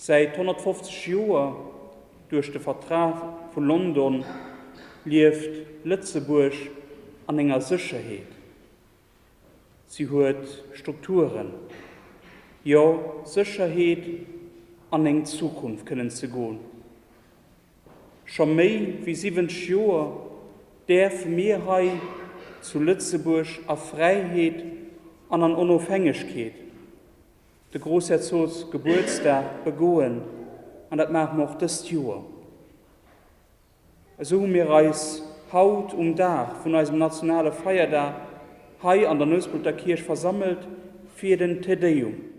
Säit 150 Joer, duerch de Vertrag vu London, lieft Lëtzebuerg an enger Sécherheet. Si huet Strukturen, jo Sécherheet an eng Zukunft kënnen ze goen. Scho méi wéi 70 Joer däerfe mir hei zu Lëtzebuerg a Fräiheet an an Onofhängegkeet de Groussherzogsgebuertsdag begoen an dat maache mer och dëst Joer. Esou hu mir eis haut um Dag vun eisem nationale Feierdag hei an der Nouspelter Kierch versammelt fir den Te Deum.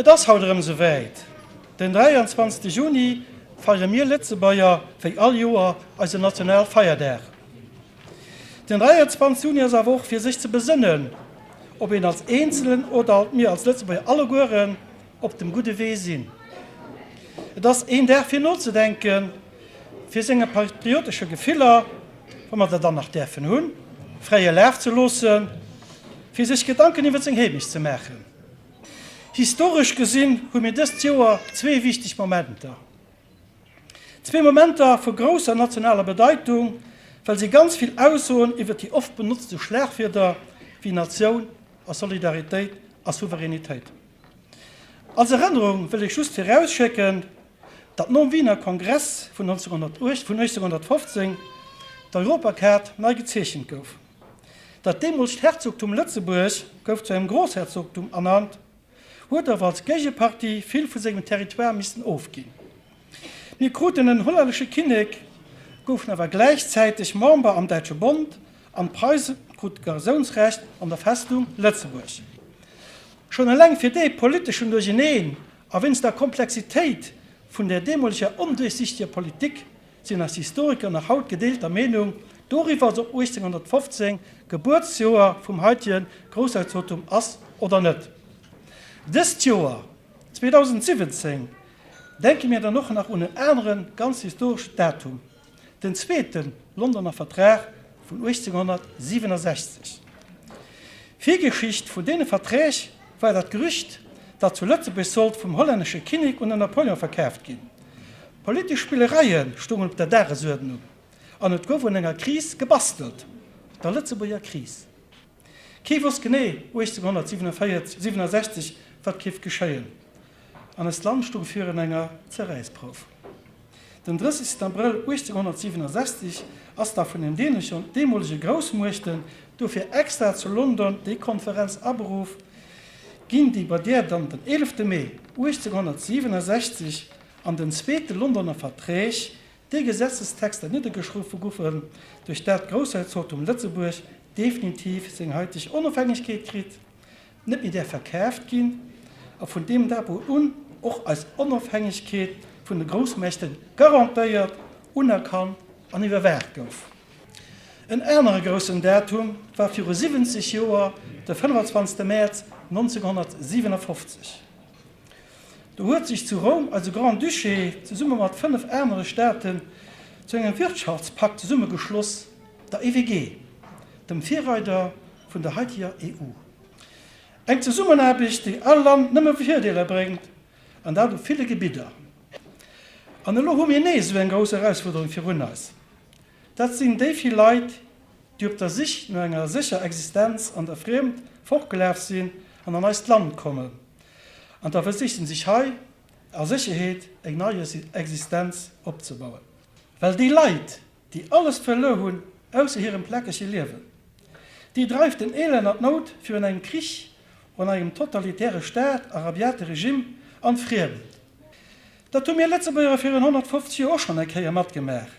Et ass haut erëm esou wäit, Den 23 Juni feiere mir Lëtzebuerger wéi all Joer eisen Nationalfeierdag. Den 23 Juni ass awer och fir sech ze besënnen, ob een als Eenzelen oder alt mir als Lëtzebuerger allegueren op dem gudde Wee sinn. Et ass een Dag fir nozedenken, fir senge patriotesche Gefiller, wa mer der dann nach däerfen hunn, fräie Laf ze loossen. fir sech Gedanken iwwer seng Heemecht ze maachen. Historesch gesinn hu mir dëst Joer zwee wichteg Momenter. Zwee Momenter vu grousser nationaler Bedeitung, well si ganz vill aussoen iwwer déi oft benotzte Schlagwierder wéi Natioun a Solidaritéit a Souveränitéit. Als Erënnerung wëll ech just virausschécken, datt nom Wiener Kongress vun 1815 d'Europakaart nei gezeechent gouf. Dat deemolegt Herzogtum Lëtzebuerg gouf zu engem Grossherzogtum ernannt, huet awer als Géigepartie vill vu sengem Territoire missten ofginn. Mir kruten en hollännesche Kinnek, goufen awer gläichzäiteg Member am Däitsche Bond an d'Preise krut d'Garnisounsrecht an der Festung Lëtzebuerg. Schonn eleng fir dee politeschen Duercheneen a wéinst der Komplexitéit vun der deemoleger onduerchsiichteger Politik sinn eis Historiker nach haut gedeelter Meenung doriwwer, ob 1815 Gebuertsjoer vum haitege Groussherzogtum ass oder net. Dëst Joer, 2017, denke mir dann och nach un en anere ganz historeschen Datum, den zweete Londoner Vertrag vun 1867. Virgeschicht vun deene Verträg war dat Gerücht, datt zu Lëtzebuerg sollt vum hollännesche Kinnek un den Napoléon verkaaft ginn. Politesch Spillereie stoungen op der Dagesuerdnung an et gouf un enger Kris gebastelt, der Lëtzebuerger Kris. Kee wosst genee 1847, 67 wat géif geschéien an eist Land stoung virun enger Zerräissprouf. Den 30 Abrëll 1867 ass da vun den deemolege Groussmuechten dofir extra zu London déi Konferenz aberuff ginn, déi bei där dann den 11 Mee 1867 an den zweete Londoner Verträg déi Gesetzestexter niddergeschriwwe goufen, duerch dat d'Groussherzogtum Lëtzebuerg definitiv seng haiteg Onofhängegkeet kritt, net méi däerf verkaaft ginn a vun deem Dag un och eis Onofhängegkeet vun de Groussmächte garantéiert, unerkannt an iwwerwaacht gouf. En anere groussen Datum war viru 70 Joer de 25. Mäerz 1957. Do huet sech zu Roum eise Grand-Duché zesumme mat 5 anere Staaten zu engem Wirtschaftspakt zesummegeschloss, der EWG, dem Virreider vun der haiteger EU. Eng Zesummenaarbecht, déi all Land nëmme Virdeeler bréngt, an dat op ville Gebidder. An elo hu mir nees esou eng grouss Erausfuerderung virun eis. Dat sinn déi vill Leit, déi op der Sich no enger sécher Existenz an der Friemd fortgelaf sinn an an eist Land kommen an da versichen, sech hei a Sécherheet eng nei Existenz opzebauen. Well déi Leit, déi alles verluer hunn ausser hirem plakege Liewen, déi dreift den Elend an d'Nout virun engem Krich an engem totalitäre Staat a rabiate Regime an d'Friemd. Dat hu mir Lëtzebuerger virun 150 Joer och schonn eng Kéier matgemaach.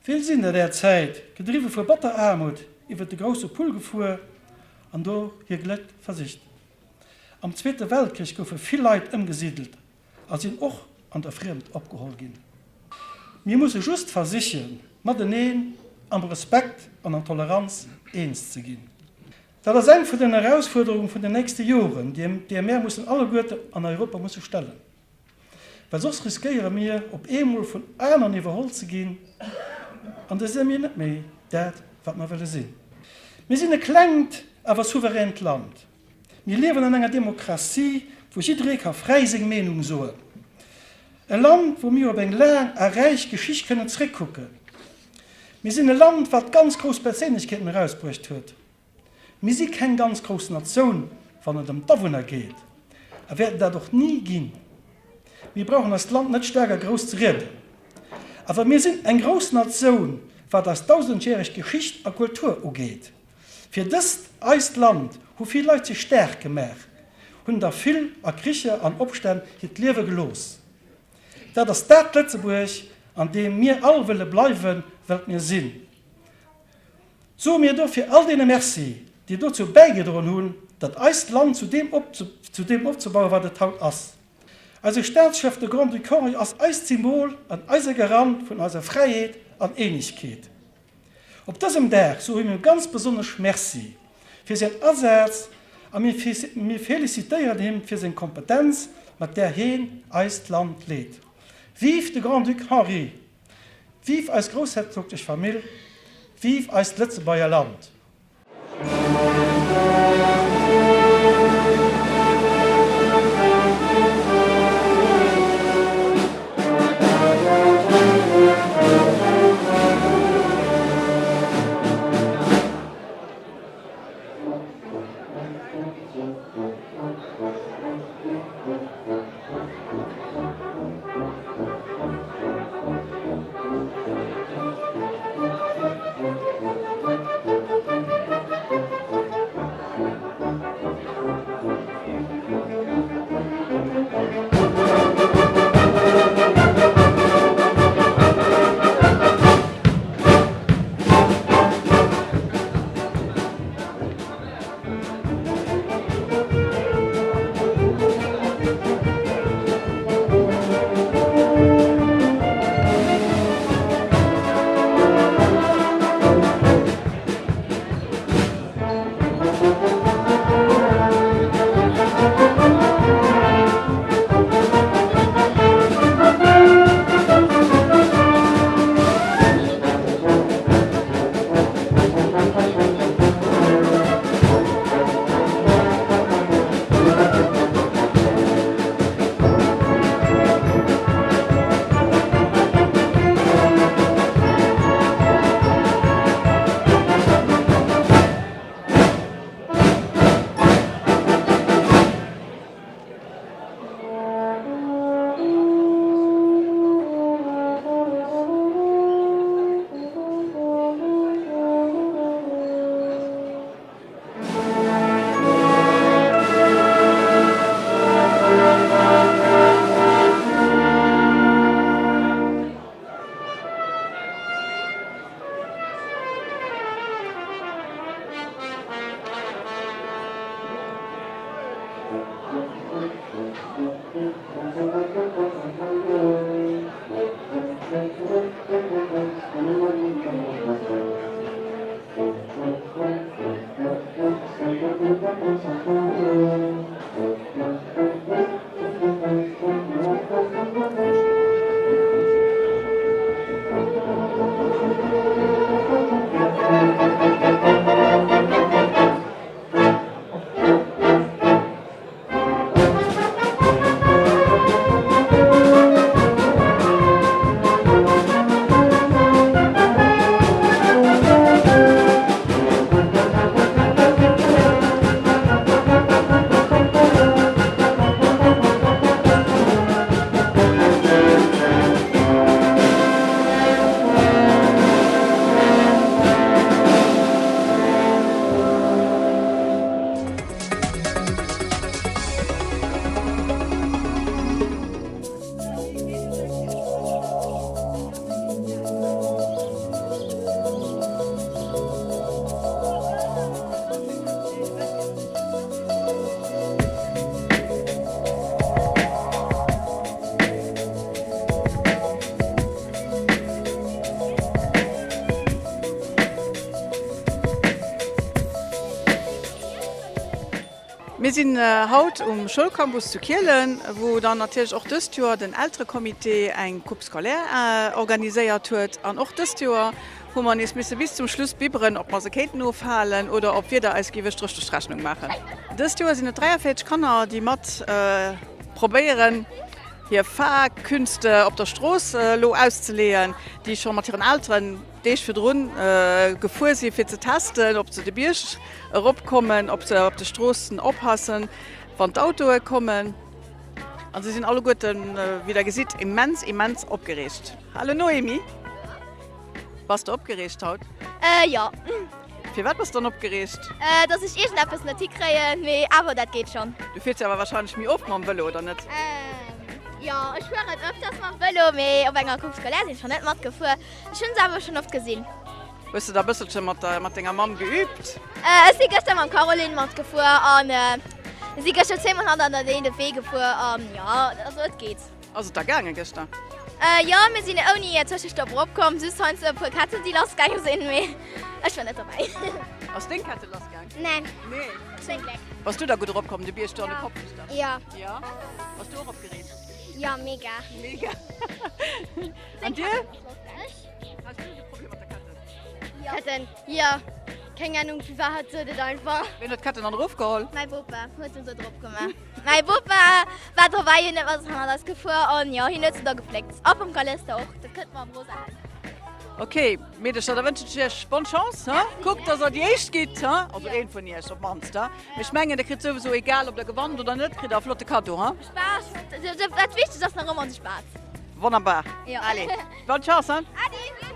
Vill sinn der där Zäit, gedriwwe vu batter Aarmut, iwwer de grousse Pull gefuer an do hir Gléck versicht. Am Zweete Weltkrich goufe vill Leit ëmgesidelt a sinn och an der Friemd opgeholl ginn. Mir musse just versichen, mateneen am Respekt an an Toleranz eens ze ginn. Dat ass eng vun den Erausfuerderunge vun den nächste Joren, deer mär mussen alleguerte an Europa musse stellen. Well soss riskéiere mir, op eemol vun aneren iwwerholl ze ginn, an da si mir net méi dat, wat mer wëlle sinn. Mir sinn e klengt, awer souveränt Land. Mir liewen an enger Demokratie, wou jidderee ka fräi seng Meenung soen. E Land, wou mir op eng laang a räich Geschicht kënnen zréckkucken. Mir sinn e Land, wat ganz grouss Perséinlechkeeten erausbruecht huet. Mir si keng ganz grouss Natioun, wann et ëm d'Awunner geet, a wäerten dat och ni ginn. Mir brauchen eist Land net staark a grouss ze rieden. Awer mir sinn eng grouss Natioun, wat eis dausendjäreg Geschicht a Kultur ugeet. Fir dëst, eist Land, hu vill Leit sech staark gemaach, hunn der vill a Kricher an Opstänn hiert Liewe gelooss. Dat ass dat Lëtzebuerg, an deem mir all wëlle bleiwen, wat mir sinn. Soe mir dofir all deene Merci, déi dozou bäigedroen hunn, datt eist Land zu deem zu deem opzebauen, wat et haut ass. Eise Staatschef, de Grand-Duc Henri, ass eist Symbol an eise Garant vun eiser Fräiheet an Eenegkeet. Op dësem Dag soe mir him ganz besonnesch Merci fir säin Asaz a mir felicitéieren him fir seng Kompetenz, mat där heen eist Land leet. Vive de Grand-Duc Henri! Vive eis groussherzoglech Famill, vive eist Lëtzebuerger Land! Mir sinn haut um Schoulcampus zu Kielen, wou dann natierlech och dëst Joer den Elterecomité eng Coupe scolaire organiséiert huet. An och dëst Joer hu mer nees misse bis zum Schluss bibberen, ob mer se kéinten ofhalen oder ob d'Wieder eis géif e Stréch duerch d'Rechnung maachen. Dëst Joer sinn et 43 Kanner, déi mat probéieren, hir Fahrkünste op der Strooss elo auszeleeën, déi scho mat hiren Elteren Deeg virdrun gefuer si fir ze testen, ob se de Bierg erop kommen, ob se op de Stroossen oppassen, wann d'Autoe kommen. An se sinn alleguerten, wéi der gesitt, immens, immens opgereegt. Hallo Noémie, bass de opgereegt haut? Jo. Firwat bass de dann opgereegt? Dass ech iergendeppes net hikréien, mee awer dat geet schonn. Du fiers jo awer warscheinlech méi oft mam Vëlo, oder net? Jo, ech fueren ëfters mam Vëlo, mee op enger Coupe scolaire sinn ech schonn net matgefuer. Ech hunn se awer schonn oft gesinn. Hues de da bësselche mat mat denger Mamm geübt? Ech si gëschter mam Caroline matgefuer an mir si gëschter zweemol hannerteneen de Wee gefuer an jo, also et geet. Ass et da gaange gëschter? Jo, mir sinn ouni Tëschestopp eropkomm, just heiansdo e puer Ketten déi lass gaange sinn, mee ech war net dobäi. Ass deng Kette lass gaang? Neen. Nee? Zum Gléck. Bass du da gutt eropkomm, de Bierg do an de Kopleschter? Jo. Jo? Bass du och opgereegt? Jo, mega. Mega. An dir? Has du de Problem mat der Ketten? Ketten, jo. Keng Ahnung firwat, hat sot et einfach. Wien huet d'Ketten dann erofgeholl? Mäi Bopa huet se drop gemaach. Mäi Bopa war dobäi, hien ass hannert eis gefuer an jo, hien huet se da gefléckt. A vum Kalëster och, dat kënnt mam rosa Hemd. Ok Meedercher, da wënschen ech iech bonne Chance, he? Kuckt, dass der déi éischt gitt, he? Also een vun iech op d'mannst, he? Mee ech mengen, der kritt souwisou, egal ob der gewannt oder net, kritt der e flotte Kaddo, he? Spaass! Dat Wichtegst ass nach ëmmer de Spaass. Wonnerbar! Jo. Allez, bonne Chance, he? Adi!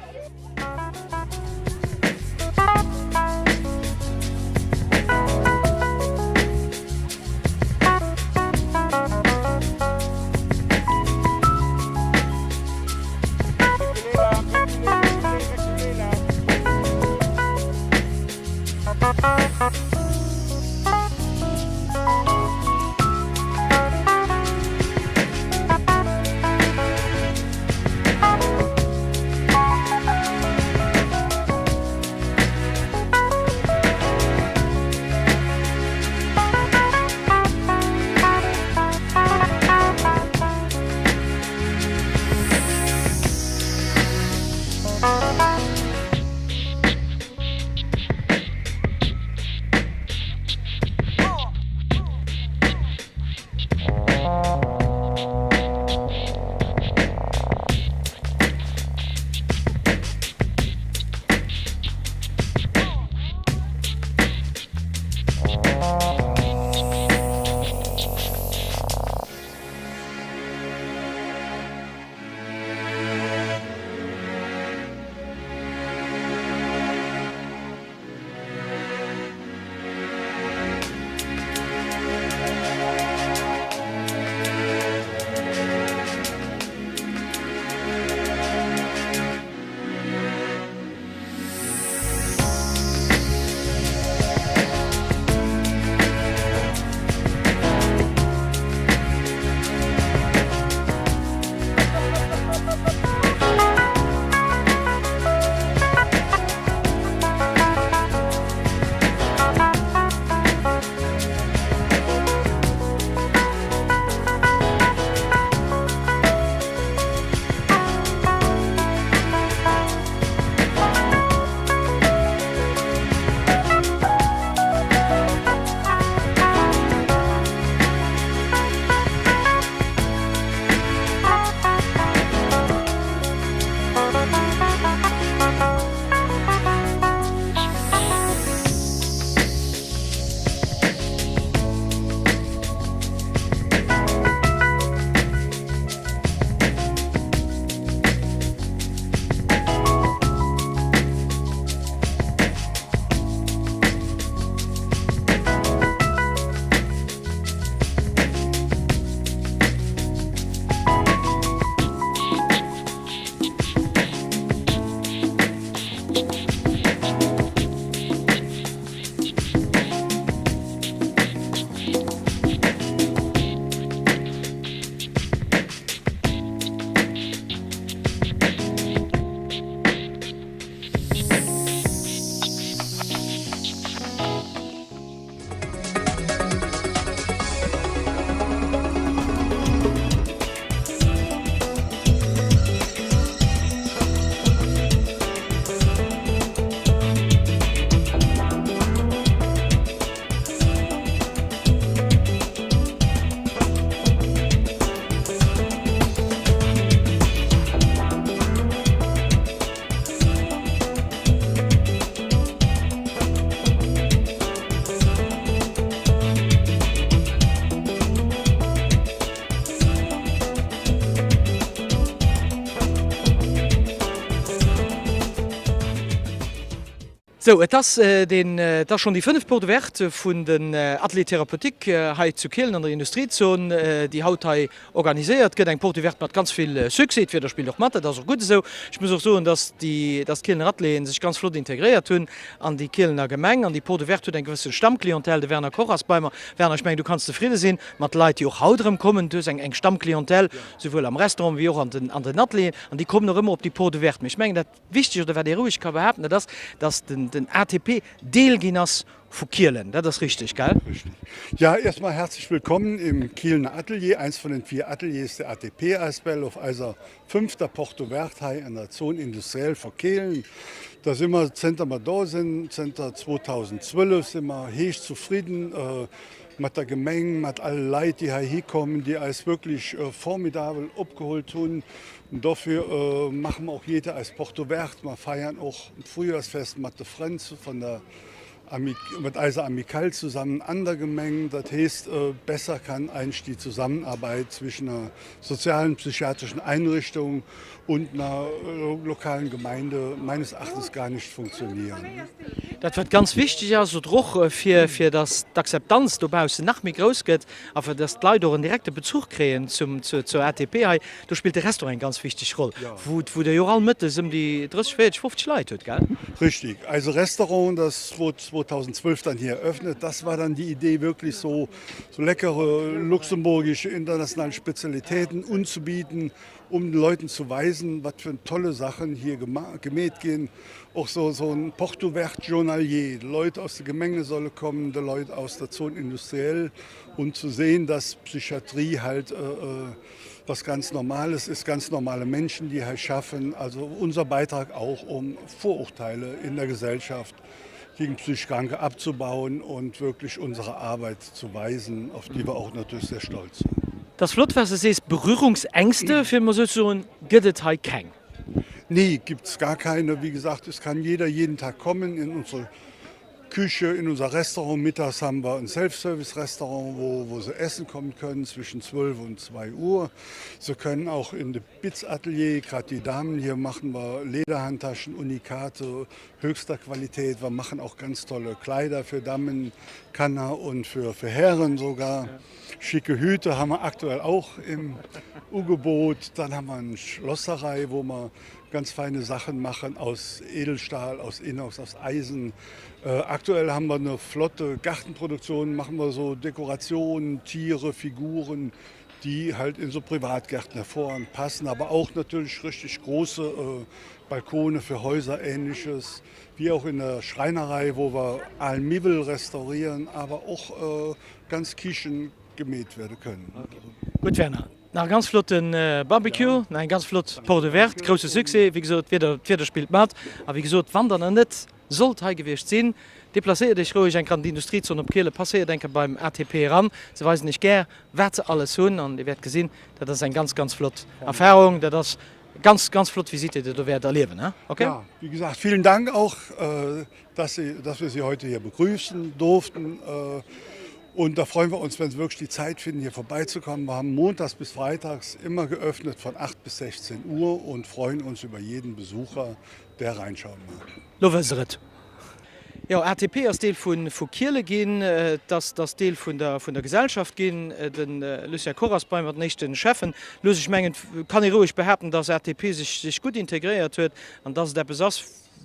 Sou, et ass deen, et ass schonn déi fënneft Porte ouverte vun den Ateliers thérapeutiques hei zu Kielen an der Industriezon, déi haut hei organiséiert gëtt. Eng Porte ouverte mat ganz vill Succès. D'Wieder spillt och mat, dat ass och gutt esou. Ech muss och soen, dass déi, dass d'Kielener Atelieren sech ganz flott integréiert hunn an déi Kielener Gemeng. An déi Porte ouverte huet eng gewësse Stammclientèle. De Werner Koch ass bei mer. Werner, ech mengen, du kanns zefridde sinn mat Leit, déi och haut erëm kommen. Du hues eng, eng Stammclientèle, souwuel am Restaurant wéi och an den, an den Atelieren. An déi kommen och ëmmer op déi Porte ouverte. Mee ech mengen, dat Wichteg, oder wat ee roueg ka behaapten, dat ass, dass den, den ATP Deel ginn ass. vu Kielen. Dat ass richteg, gell? Richtig. Ja, erstmal herzlich willkommen im Kielener Atelier, eins von den vier Ateliers der ATP asbl auf eiser fünfter Porte ouverte hei an der Zone industrielle vu Kehlen. Da si mer, zënter mer do sinn, zënter 2012, si mer héich zufrieden mat der Gemeng, mat alle Leit, déi heihi kommen, déi eis wierklech formidabel opgeholt hunn. Dofir maache mer och jeder eis Porte ouverte. Mer feiern och d'Frühjahrsfest mat de Frënn vun der mat eiser Amicale zusammen an der Gemeng. Dat heesst, besser kann eigentlich die Zusammenarbeit zwischen einer sozialen psychiatrischen Einrichtung und einer lokalen Gemeinde meines Erachtens gar nicht funktionieren. Dat wat ganz wichteg ass oder och fir fir datt d'Akzeptanz dobaussen nach méi grouss gëtt a fir datt d'Leit och en direkte Bezuch kréien zum zur ATP hei, do spillt de Restaurant eng ganz wichteg Roll, wou wou Der jo och all Mëttes ëm déi 30, 40, 50 Leit hutt, gell? Richtig. Also Restaurant, das wurde 2012 dann hier eröffnet, das war dann die Idee wirklich so so leckere luxemburgische internationale Spezialitäten unzubieten, um den Leuten zu weisen, wat für tolle Sachen hier gemeet ginn. Och so so en Porte ouverte journalier, de Leute aus der Gemenge solle kommen, de Leute aus der Zone industrielle um zu sehen, dass Psychiatrie halt was ganz Normales ist, ganz normale Menschen, die hei schaffen. Also unser Beitrag auch, um Vorurteile in der Gesellschaft gegen psychisch Kranke abzubauen und wirklich unsere Arbeit zu weisen, auf die wir auch natürlich sehr stolz sind. Et ass flott, wat s de sees, Berührungsängste, fir emol esou ze soen, gëtt et hei keng. Nee, gibt's gar keine. Wie gesagt, es kann jeder jeden Tag kommen in unsere Küche, in unser Restaurant. Mittags haben wir ein Self-Service-Restaurant, wo, wo sie essen kommen können zwischen 12 und 2 Uhr. Sie können auch in de Bitzatelier, gerade die Damen hier machen wir Lederhandtaschen, Unikate höchster Qualität. Wir machen auch ganz tolle Kleider für Damen, Kanner und für, für Herren sogar. Schicke Hüte haben wir aktuell auch im Ugebot. Dann haben wir eine Schlosserei, wo wir ganz feine Sachen machen aus Edelstahl, aus Inox, aus Eisen. Äh, aktuell haben wir eine flotte Gartenproduktion, machen wir so Dekorationen, Tiere, Figuren, die halt in so Privatgärten hervorragend passen, aber auch natürlich richtig große äh, Balkone für Häuser ähnliches, wie auch in der Schreinerei, wo wir Almiwel restaurieren, aber auch äh, ganz Kichen gemäht werde können. Okay. Gut Werner, nach e ganz flotten Barbecue, nach eng ganz flott Porte ouverte, grousse Succès, wéi gesot d'Wieder, d'Wieder spillt mat a wéi gesot, wann der nach net sollt hei gewiescht sinn, deplacéiert iech roueg eng Kéier an d'Industriezon op Kielen, passéiert eng Kéier beim ATP eran, se weisen iech gär wat se alles hunn an dir wäert gesinn, dat ass eng ganz, ganz flott Erfahrung, dat ass ganz, ganz flott Visite, déi der do wäert erliewen, he? Ok? Ja, wie gesagt, vielen Dank auch, dass Sie, dass wir Sie heute hier begrüßen durften. Und da freuen wir uns, wenn Sie wirklich die Zeit finden, hier vorbeizukommen. Wir haben montags bis freitags immer geöffnet von 8 bis 16 Uhr und freuen uns über jeden Besucher, der reinschauen mag. Lo wësst der et. Jo, ATP ass Deel vu Kiele ginn, et ass Deel vun der vun der Gesellschaft ginn. De Lucien Koch ass bei mer den éischte Schäffen. Lues, ech mengen, et kann ee roueg behaapten, datt ATP sech sech gutt integréiert huet an datt et eppes ass,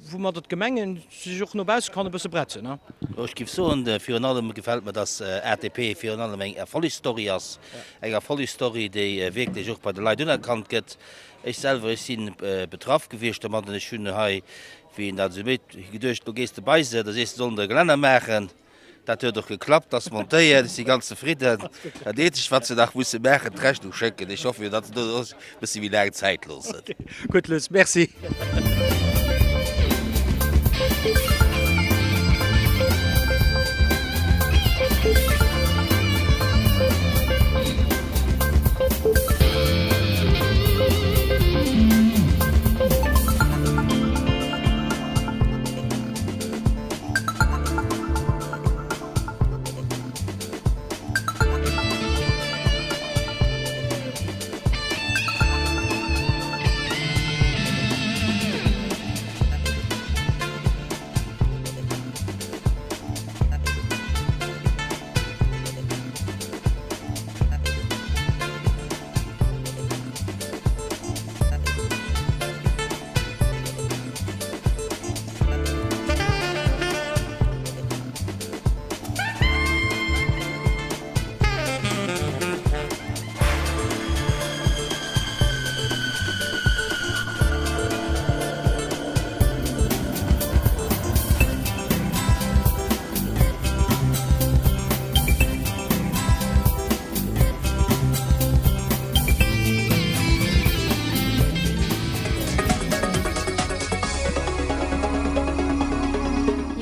woumadder d'Gemenge sech och no bausse kann e bësse bretzen. Ech géif soen, virun allem gefält mer, datt ATP virun allem eng Erfollegsstory ass, eng Erfollegsstory, déi wierklech och bei de Leit unerkannt gëtt. Ech selwer, ech si betraff gewiescht domadden. Ech hunn hei, wéi een dat esou mécht, geduecht, lo gees de bei se, da sees de, se sollen der e Gelänner maachen. Dat huet och geklappt, ass montéiert, ech si ganz zefridden. Dat eenzegt, wat se nach musse maachen, d'Rechnung schécken. Ech hoffe jo, datt se do e bësse méi laang Zäit loossen. Gutt, Luss, merci.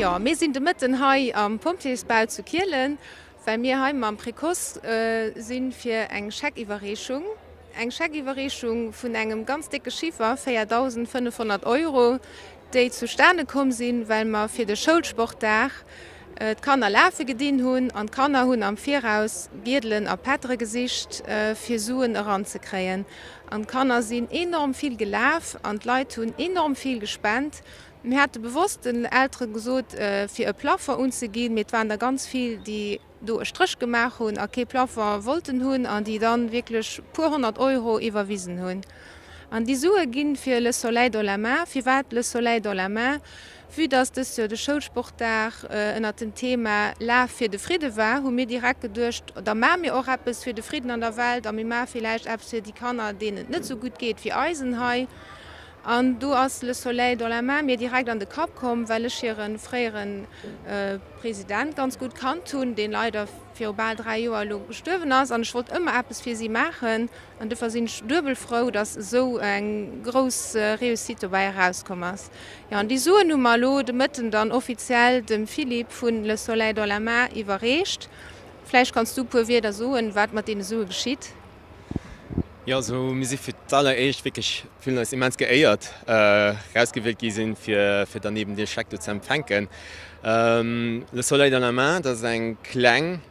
Jo, mir sinn de Mëtten hei am Pompjeesbau zu Kielen, well mir hei mam Précoce sinn fir eng Scheckiwwerreechung. Eng Scheckiwwerreechung vun engem ganz décke Chiffer, 4.500 Euro, déi zustane komm sinn, well mer fir de Schoulsportdag d'Kanner lafe gedinn hunn an d'Kanner hunn am Viraus Giedelen a Pättere gesicht, fir Suen eranzekréien. An d'Kanner sinn enorm vill gelaf an d'Leit hunn enorm vill gespent. Mir hate bewosst den Eltere gesot, fir e Plafond unzeginn, mee et waren der ganz vill, déi do e Stréch gemaach hunn a kee Plafond wollten hunn an déi dann wierklech puer 100 Euro iwwerwisen hunn. An déi Sue gi fir Le Soleil dans la main. Firwat Le Soleil dans la main? Vue dass dëst Joer de Schoulsportdag ënnert dem Thema Laf fir de Fridde war, hu mir direkt geduecht, da maache mir och eppes fir de Fridden an der Welt a mir maache villäicht eppes fir déi Kanner, deenen et net esou gutt geet wéi eisen hei. An do ass Le Soleil dans la main mir direkt an de Kapp komm, well ech hire fréiere President ganz gutt kannt hunn, deen leider viru bal 3 Joer elo gestuerwen ass. An ech wollt ëmmer eppes fir si maachen. An dofir sinn ech duebel frou, dass esou eng grouss Réussite dobäi erauskomm ass. Jo, an déi Suen hu mer elo de Mëtten dann offiziell dem Philippe vun Le Soleil dans la main iwwerreecht. Vläicht kanns du e puer Wierder soen, wat mat deene Sue geschitt. Jo, also mir si fir d'alleréischt wierklech, fillen eis immens geéiert, erausgewielt gi sinn, fir fir dann eben dee Scheck do ze empfänken. Le Soleil dans la main, dat ass eng kleng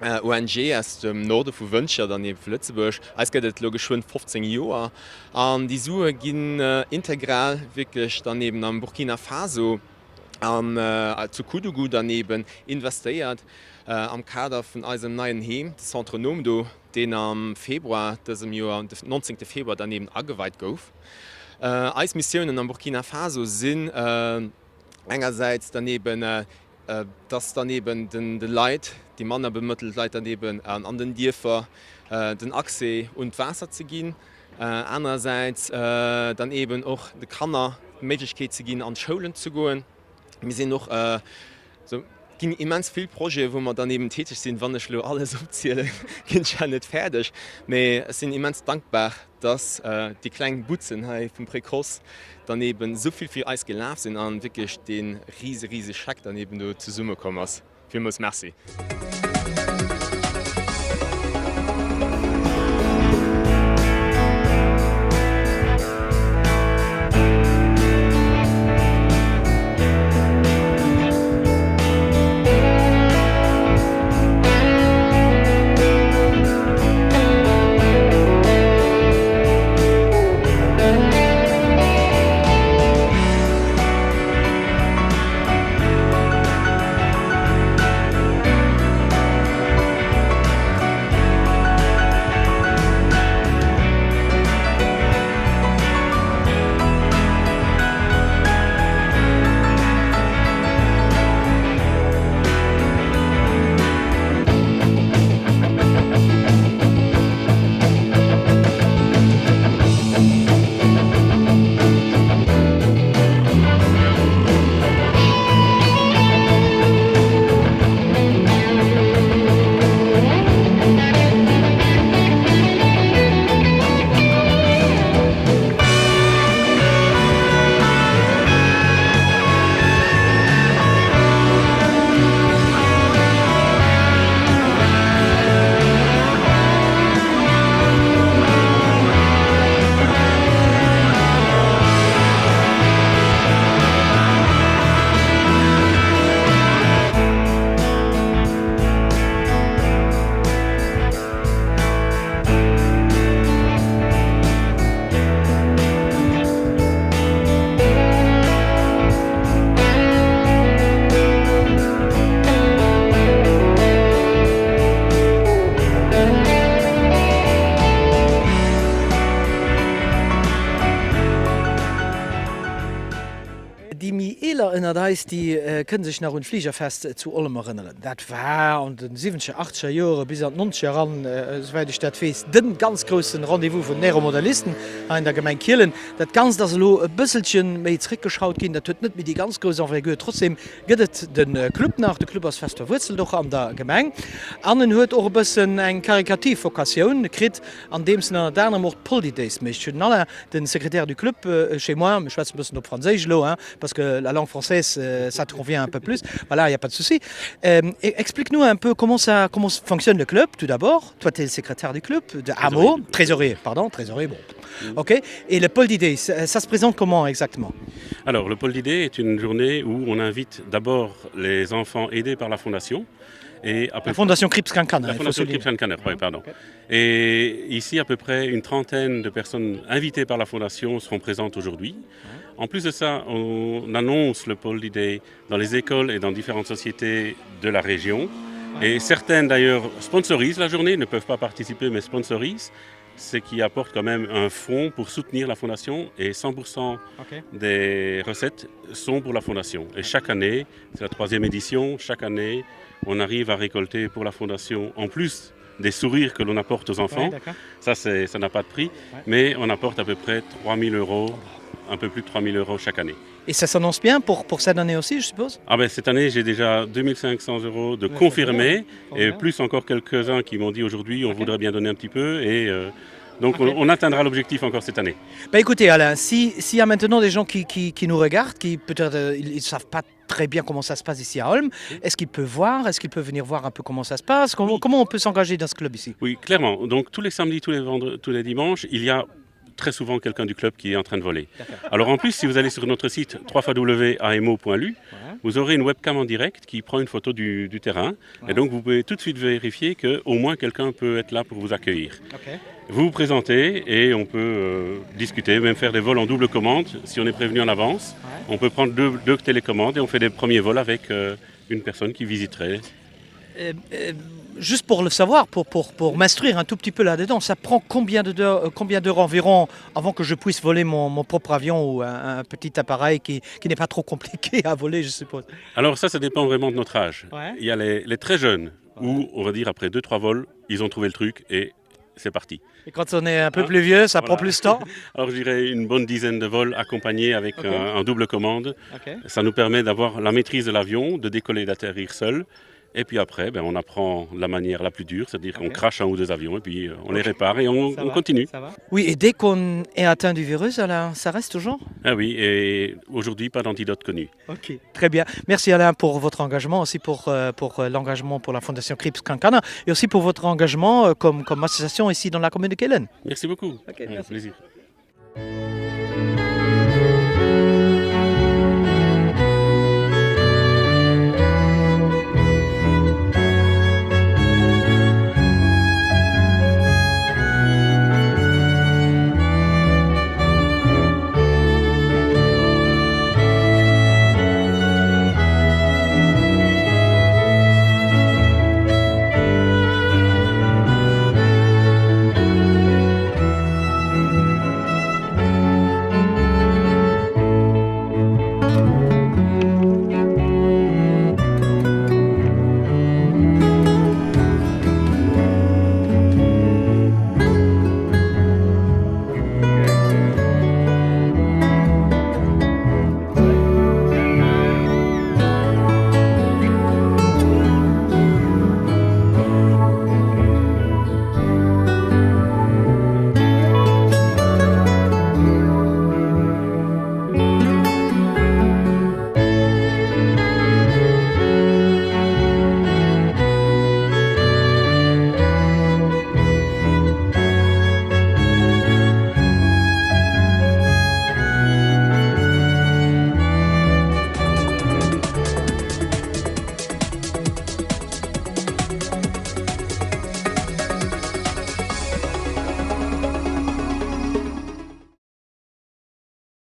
ONG aus dem Norde vu Wëntger, dann eben vu Lëtzebuerg. Eis gëtt et elo geschwënn 15 Joer an déi Sue ginn integral wierklech dann eben am Burkina Faso an zu Koudougou dann eben investéiert am Kader vun eisem neien Heem, de Centre Nomdo. deen am Februar dësem Joer, de 19 Februar dann eben ageweit gouf. Eis Missiounen am Burkina Faso sinn engersäits dann eben, dass dann eben de Leit, déi manner bemëttelt Leit dann eben an den Dierfer den Accès un d'Waasser ze ginn, anerersäits dann eben och de Kanner d'Méiglechkeet ze ginn an d'Schoulen ze goen. Mir sinn och, et ginn immens vill Projeten, wou mer dann eben täteg sinn. Wann ech elo alles opzielen, ginn ech ja net fäerdeg. Mee ech sinn immens dankbar, dass déi kleng Butzen hei vum Précoce dann eben esou vill fir eis gelaf sinn an wierklech dee rise, rise Scheck dann eben do zesummekomm ass. Villmools Merci. Déi méi eeler ënnert eis, déi kënne sech nach un d'Fligerfest zu Ollem erënneren. Dat war an de siwwenzeger, achtzeger Joere bis an d'nonzeger eran, esouwäit ech dat weess, de ganz grousse Rendez-vous vun den Aeromodellisten hei an der Gemeng Kielen. Dat Ganzt ass elo e bësselche méi zréckgeschrauwt ginn, dat huet net méi déi ganz grouss Envergure. Trotzdeem gëtt et de Club nach. De Club ass fest verwuerzelt och an der Gemeng an en huet och e bëssen eng karikativ Vocatioun kritt, andeems en ënnert anerem och d'Poldi Days mécht. Ech hunn den Alain, de Secrétaire du Club chez moi, mir schwätzen e bëssen op Franséisch elo, hein, parce que la langue française. ça te convient un peu plus. Voilà, il n'y a pas de souci. Euh, Explique-nous un peu comment ça comment fonctionne le club tout d'abord. Toi, tu es le secrétaire du club de Hameau, trésorier, pardon, trésorier, bon. Mmh. Ok. Et le pôle d'idées, ça, ça se présente comment exactement Alors, le pôle d'idées est une journée où on invite d'abord les enfants aidés par la fondation. Et à peu la fondation Crips Cancaner. La fondation Crips Cancaner, oui, pardon. Okay. Et ici, à peu près une trentaine de personnes invitées par la fondation seront présentes aujourd'hui. En plus de ça, on annonce le pôle d'idées dans les écoles et dans différentes sociétés de la région. Et certaines d'ailleurs sponsorisent la journée, ne peuvent pas participer mais sponsorisent, ce qui apporte quand même un fonds pour soutenir la fondation et 100% okay. des recettes sont pour la fondation. Et chaque année, c'est la troisième édition, chaque année, on arrive à récolter pour la fondation en plus des sourires que l'on apporte aux enfants. Ouais, ça, ça n'a pas de prix, ouais. mais on apporte à peu près 3000 euros, un peu plus de 3000 euros chaque année. Et ça s'annonce bien pour, pour cette année aussi, je suppose ah ben, Cette année, j'ai déjà 2500 euros de ouais, confirmés et plus encore quelques-uns qui m'ont dit aujourd'hui on okay. voudrait bien donner un petit peu. Et, euh, donc okay. on, on atteindra l'objectif encore cette année. Bah écoutez Alain, s'il si y a maintenant des gens qui, qui, qui nous regardent, qui peut-être euh, ils ne savent pas très bien comment ça se passe ici à Holm, est-ce qu'ils peuvent voir Est-ce qu'ils peuvent venir voir un peu comment ça se passe comment, oui. comment on peut s'engager dans ce club ici Oui, clairement. Donc tous les samedis, tous les, vendredis, tous les dimanches, il y a très souvent quelqu'un du club qui est en train de voler. Alors en plus, si vous allez sur notre site www.amo.lu, vous aurez une webcam en direct qui prend une photo du, du terrain. Ouais. Et donc vous pouvez tout de suite vérifier qu'au moins quelqu'un peut être là pour vous accueillir. Okay. Vous vous présentez et on peut euh, discuter, même faire des vols en double commande si on est prévenu en avance. Ouais. On peut prendre deux, deux télécommandes et on fait des premiers vols avec euh, une personne qui visiterait. Euh, euh, juste pour le savoir, pour, pour, pour m'instruire un tout petit peu là-dedans, ça prend combien d'heures combien environ avant que je puisse voler mon, mon propre avion ou un, un petit appareil qui, qui n'est pas trop compliqué à voler, je suppose Alors ça, ça dépend vraiment de notre âge. Ouais. Il y a les, les très jeunes ouais. où, on va dire, après deux, trois vols, ils ont trouvé le truc et c'est parti. Et quand on est un peu hein plus vieux, ça voilà. prend plus de temps Alors je dirais une bonne dizaine de vols accompagnés avec okay. un, un double commande. Okay. Ça nous permet d'avoir la maîtrise de l'avion, de décoller et d'atterrir seul. Et puis après, ben, on apprend la manière la plus dure, c'est-à-dire okay. qu'on crache un ou deux avions et puis euh, on okay. les répare et on, on continue. Oui, et dès qu'on est atteint du virus, Alain, ça reste toujours Ah oui, et aujourd'hui, pas d'antidote connu. Ok, très bien. Merci Alain pour votre engagement, aussi pour, euh, pour euh, l'engagement pour la Fondation Crips Cancana et aussi pour votre engagement comme, comme association ici dans la commune de Kellen. Merci beaucoup. Okay, merci. plaisir.